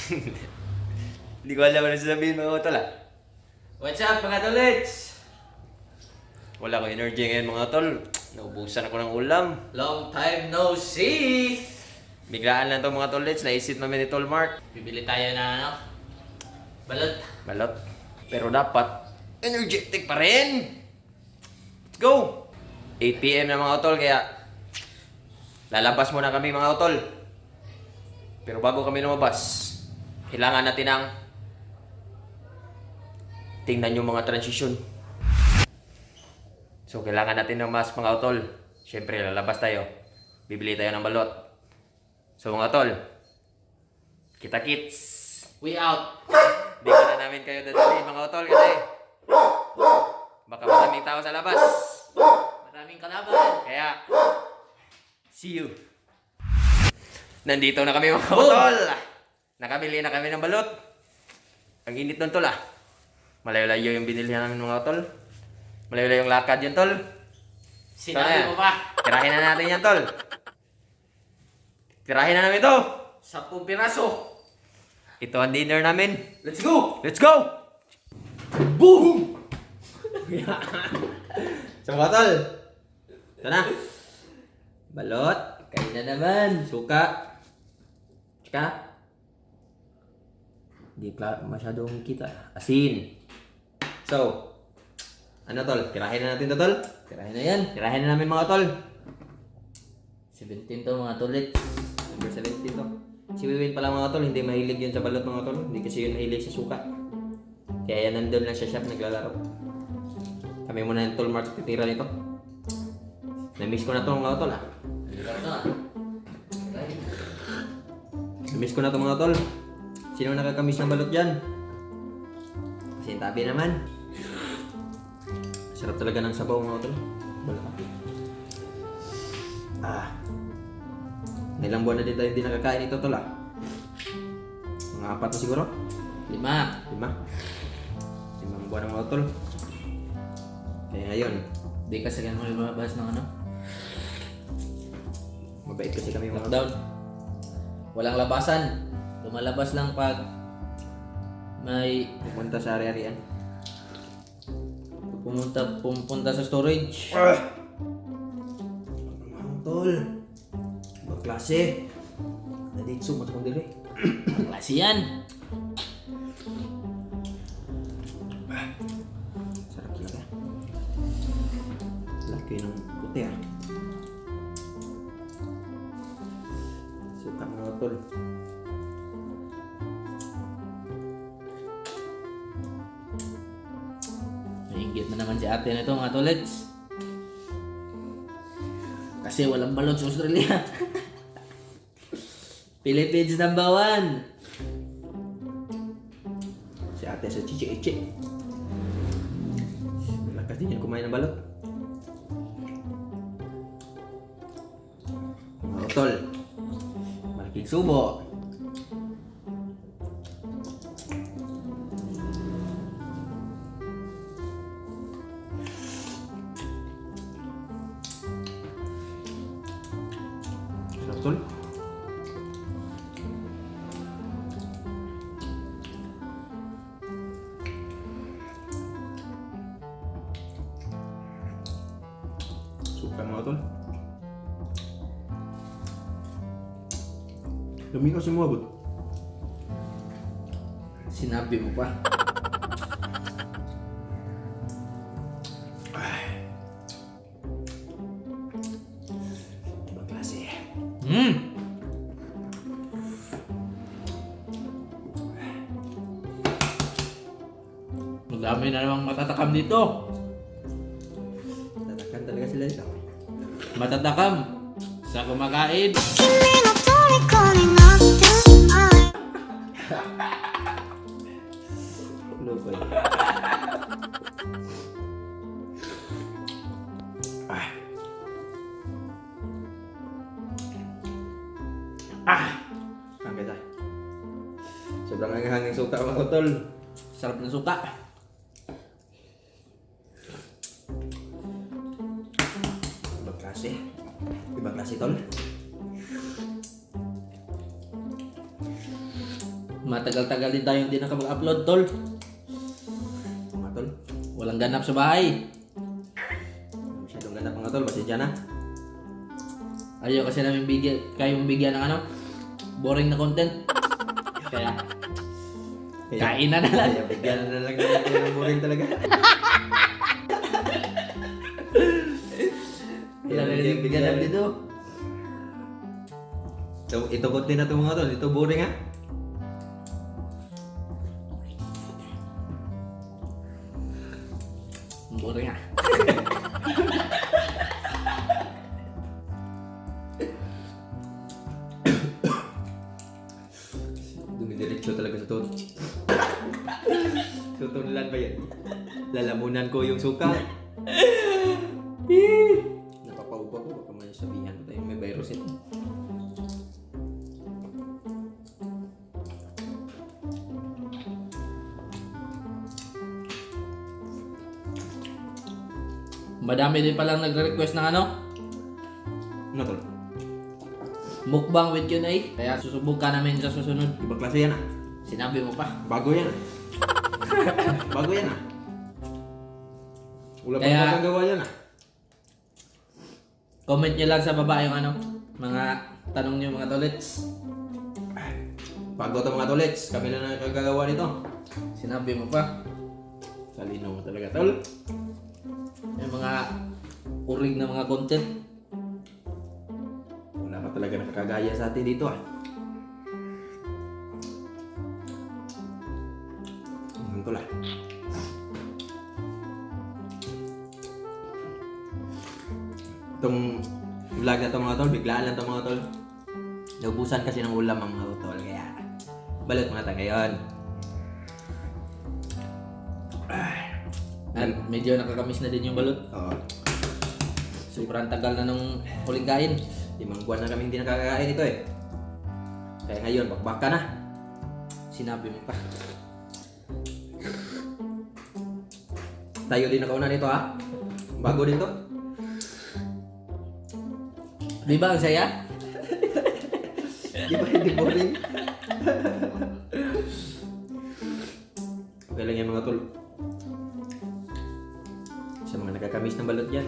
Hindi ko alam ano sasabihin mga utol ah. What's up mga tolits? Wala ko energy ngayon mga utol. Naubusan ako ng ulam. Long time no see! Biglaan lang to mga tolits. Naisip namin ni Tol Mark. Bibili tayo ng ano? Balot. Balot. Pero dapat, energetic pa rin. Let's go! 8 PM na mga utol kaya lalabas muna kami mga utol. Pero bago kami lumabas, kailangan natin ang tingnan yung mga transition. So kailangan natin ng mas mga utol. Siyempre lalabas tayo. Bibili tayo ng balot. So mga utol, kita kits. We out! Hindi ko na namin kayo dadalhin mga utol kasi baka maraming tao sa labas. Maraming kalaban! Kaya, see you. Nandito na kami mga utol. Nakabili na kami ng balot. Ang init nun tol ah. Malayo-layo yung binili namin mga utol. Malayo-layo yung lakad yun tol. Sinabi mo ba? Tirahin na natin yan tol. Tirahin na namin to. 10 piraso! Ito ang dinner namin. Let's go! Let's go! Boom! So mga tol, ito na. Balot. Kain na naman! Suka. Tsaka hindi masyadong kita. Asin. So, ano tol? Tirahin na natin to tol. Tirahin na yan! Tirahin na namin mga tol. 17 to mga tolits. Number 17 to. Si Wiwin pala mga tol, hindi mahilig yun sa balot mga tol. Hindi kasi yun mahilig sa suka. Kaya yan nandun lang sa shop naglalaro. Kami muna yung tol Mark titira nito. Na-miss ko na to mga tol ah. Na-miss ko na to mga tol. Sino nakakamiss ng balot dyan? Kasi yung tabi naman. Sarap talaga ng sabaw mga tol. Balot. Ah. Ilang buwan na din tayo hindi nakakain ito tol ah. Mga 4 na siguro? 5. 5. 5 buwan ng mga tol. Kaya ngayon, Di kasi ganun mo lumabas ng ano? mabait kasi kami mga tol. Lockdown. Walang labasan. Lumalabas lang pag may Pumunta sa ari-arian. pumunta sa storage. Mga tol. Ibang klase. Naditso mo itong dili. Klase yan. Sarap talaga. Laki ng puti ah. Suka mga tol. Nainggit na naman si ate na ito mga tolets. Kasi walang balot sa Australia. Philippines number 1. Si ate sa chichi-ichi. Malakas din yan kumain ng balot. Mga tol. Malaking subo. Sarap tol. Suka mga tol. Dami kasi umabot. Sinabi mo pa. Ibang klase. Madami na namang matatakam dito. Tatakan talaga sila dito. Matatakam sa kumakain. 君の虜になってしまえ Ano ba yun? Ah. Ah! Ang ganda. Sobrang hangin suka mga tol. Sarap ng suka. Ibang klase. Ibang klase tol. Matagal-tagal din tayong hindi nakapag-upload, tol. Mga tol. Walang ganap sa bahay. Masyadong ganap mga tol. Pasensya na. Ayaw kasi namin kayong bigyan ng ano, boring na content. Kaya, kainan na lang. Kaya bigyan na lang naman ito ng boring talaga. Wala na rin yung ganap dito. Ito content na ito mga tol. Ito boring ha. Boring ah. Dumidiretso talaga sa tot. Tutulan ba yan? Lalamunan ko yung suka. Napapaupa ko. Baka may sabihan ko tayo may virus ito. Madami din palang nagre-request ng ano, Ano tol? mukbang with Q&A. Kaya susubukan namin sa susunod. Ibang klase yan ah. Sinabi mo pa. Bago yan ah. Bago yan ah. Wala pa Kaya- magagawa yan ah. Comment nyo lang sa baba yung ano, mga tanong nyo mga tolets. Bago ito mga tolets. Kami na nakagagawa nito. Sinabi mo pa. Talino mo talaga tol. Yung mga urig na mga content. Wala ka talaga nakakagaya sa atin dito ah. Ang tol ah. Itong vlog na ito mga tol, biglaan lang ito mga tol. Naubusan kasi ng ulam ang mga tol, kaya balot mga tayo ngayon. At medyo nakakamiss na din yung balot. Oo, Sobrang tagal na nung huling kain. 5 buwan na kami hindi nakakakain ito eh. Kaya ngayon, bakbaka na. Sinabi mo pa. Tayo din nakauna nito ha. Bago din to. Di ba ang saya? Di ba hindi boring? Okay lang yan mga tol. Sa mga nakakamiss ng balot dyan.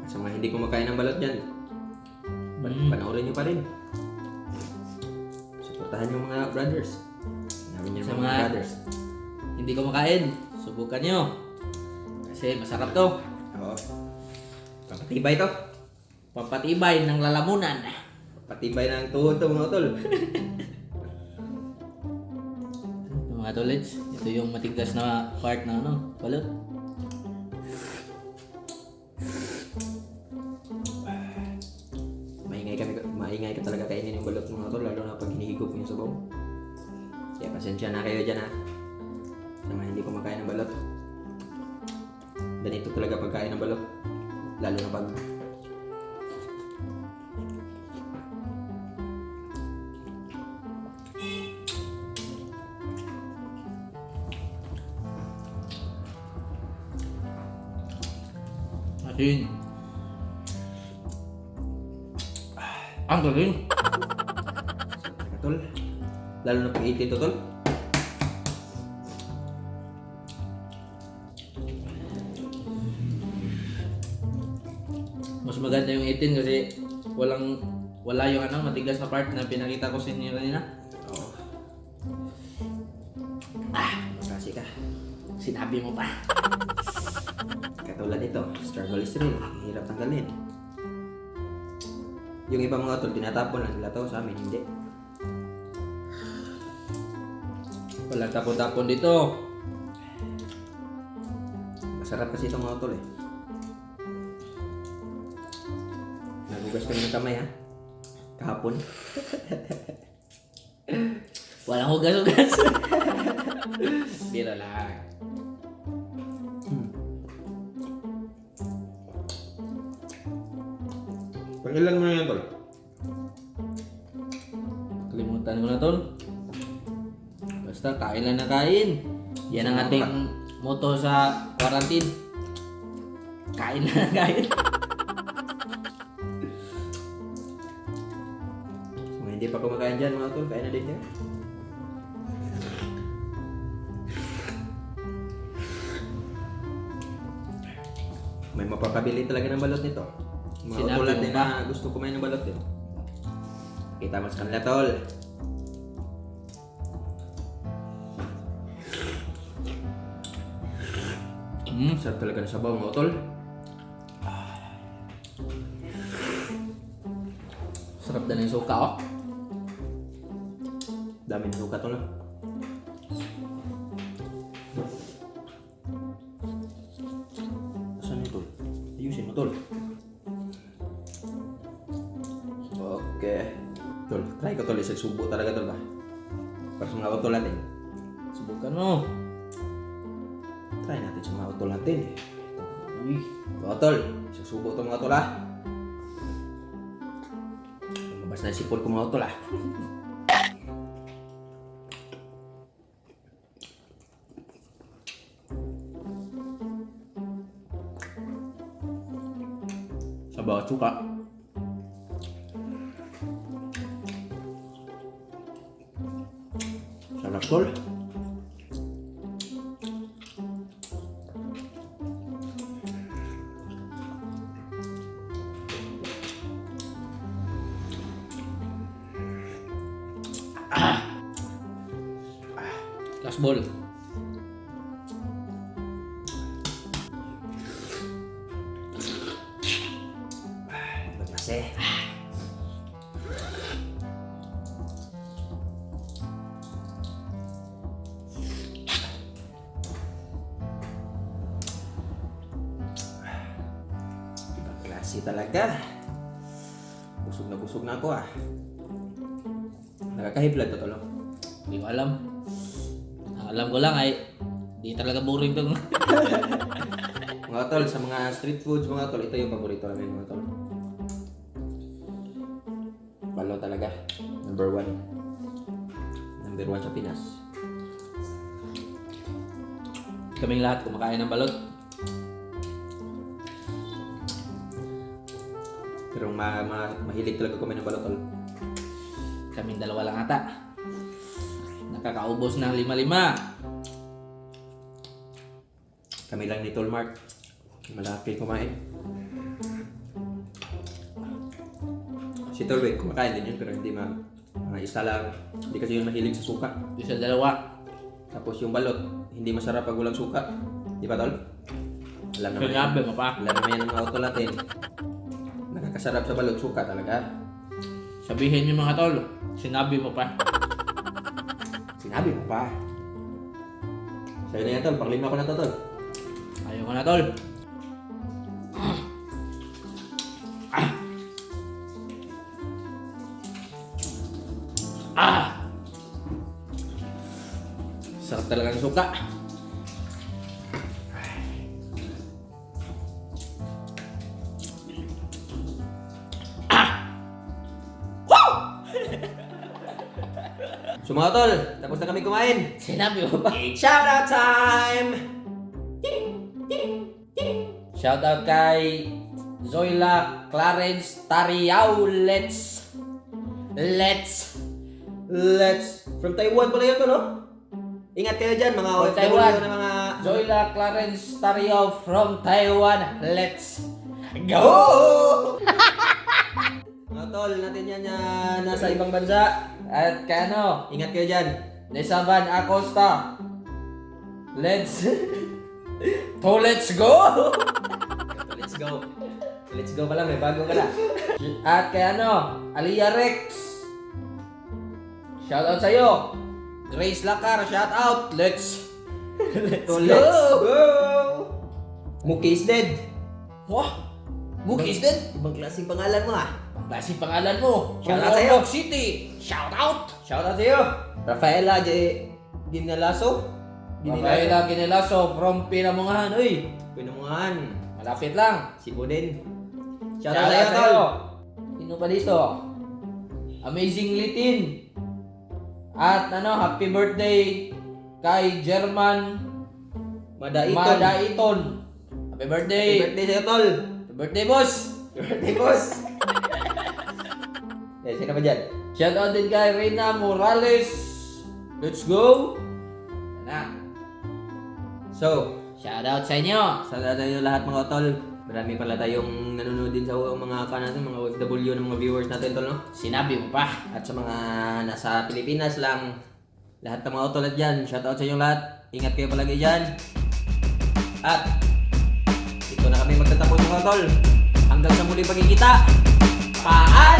Sa mga hindi kumakain ng balot dyan. Panoorin nyo pa rin. Suportahan yung mga brothers. Namin yung Sa mga mga- brothers. Hindi ko makain. Subukan nyo. Kasi masarap to. Oo. Pampatibay to. Pampatibay ng lalamunan. Patibay ng tuhod to mga tol. Mga tolets, ito yung matigas na part ng ano, balot. Maingay ka talaga kainin yung balot mga tol, lalo na pag hinihigop yung sabaw. Kaya pasensya na kayo dyan ha. Sa mga hindi kumakain ng balot. Ganito talaga pagkain ng balot. Lalo na pag Asin. Ang galing. Talaga, tol. Lalo na pag 18 to tol. Mas maganda yung 18 kasi wala yung ano, matigas na part na pinakita ko sa inyo kanina. Oo. Makasi ka. Sinabi mo pa. Katulad nito, struggle hirap tanggalin. Yung iba mga tol, tinatapon lang nila to, sa amin hindi. Walang tapon-tapon dito. Masarap kasi itong mga tol eh. Nagugas kami ng kamay ha. Kahapon. Walang hugas-hugas. Biro lang. Pangilan mo na yan tol. Kalimutan ko na tol. Basta kain lang na kain. Yan ang ating motto sa quarantine. Kain lang na kain. Kung hindi pa kumakain dyan mga tol, kain na din yan. May mapapabili talaga ng balot nito. Mga Sinabi utol mo natin ba? na gusto kumain ng balot din. Kita mo sa kanila, tol. Sarap talaga ng sabaw, mga utol. Sarap na ng suka, oh. Dami ng suka, tol. Saan yun, tol? Ayusin mo, tol. Okay. Tol, try ko, tol. Isang subo talaga, tol, ba? Para sa mga utol natin. Subukan mo. Try natin sa mga utol natin. Uy. Mga tol, isang subo ito, mga tol, ha? Mabas na yung sipon ko, mga tol, ha? Sabaw at suka. Sarap, tol. Last ball. Ibang klase. Ibang klase talaga. Busog na ako, ah. Nakakahiblat to, tol. Hindi ko alam. Ang alam ko lang ay di talaga boring to. Mga tol, sa mga street foods, mga tol, ito yung paborito namin, mga tol. Balo talaga. Number 1. Number 1 sa Pinas. Kaming lahat kumakain ng balot. Pero mahilig talaga kumain ng balo, tol. Kaming dalawa lang ata. Nakakaubos ng 5-5. Kami lang ni Tol Mark. Malaki kumain. Si Tol Wick, kumakain din yun, pero hindi mga isa lang. Hindi kasi yun mahilig sa suka. Isa dalawa. Tapos yung balot, hindi masarap pag walang suka. Di ba, Tol? Alam naman yan. Sinabi mo pa. Alam naman yan ng mga utol natin. Nakakasarap sa balot, suka talaga. Sabihin niyo mga tol. Sinabi mo pa. Sinabi mo pa. Sa'yo na yan, Tol. Panglima ko na to, Tol. Ayaw ko na tol. Sarap talaga ng suka. So mga tol, tapos na kami kumain. Sinabi mo pa. Shoutout time! Shoutout kay Zoila Clarence Tariao. Let's From Taiwan pala yun to, no? Ingat kayo dyan, mga From OFW Taiwan. na mga... Zoila Clarence Tariao from Taiwan. Let's go! Mga tol, natin yan nasa ibang bansa. At kay ano, Ingat kayo dyan. Nesavan Acosta. Let's go! Let's go. Let's go pa lang, may bago ka na. At kay ano, Aliyah Rex. Shoutout sa'yo. Grace Lacar, shoutout. Let's So, go! let's go! Muki is dead. Wah! Muki is dead. Ibang klaseng pangalan mo, ah. Klase pangalan mo. Shoutout From sa'yo. Ormoc City. Shoutout. Shoutout sa'yo. Rafaela Ginalaso. Rafaela Ginelaso from Pinamungahan. Uy, Pinumungan. malapit lang. Sibo din. Shoutout Shoutout sa'yo, tol. Sino pa dito? Amazing Litin. At ano, happy birthday kay German Madaiton. Madaiton. Happy Happy birthday. birthday sa'yo, tol. Happy birthday, boss. Happy birthday, boss. Sino pa dyan? Shoutout din kay Reina Morales. Let's go. Yan na. So, Shoutout sa inyo. sa inyo lahat mga tol. Marami pala tayong nanonood din sa mga natin, mga OFW ng mga viewers natin tol, no? Sinabi mo pa. At sa mga nasa Pilipinas lang, lahat ng mga utol dyan, shoutout sa inyong lahat. Ingat kayo palagi dyan. At dito na kami magtatapos mga utol. Hanggang sa muli pagkikita. Paalam!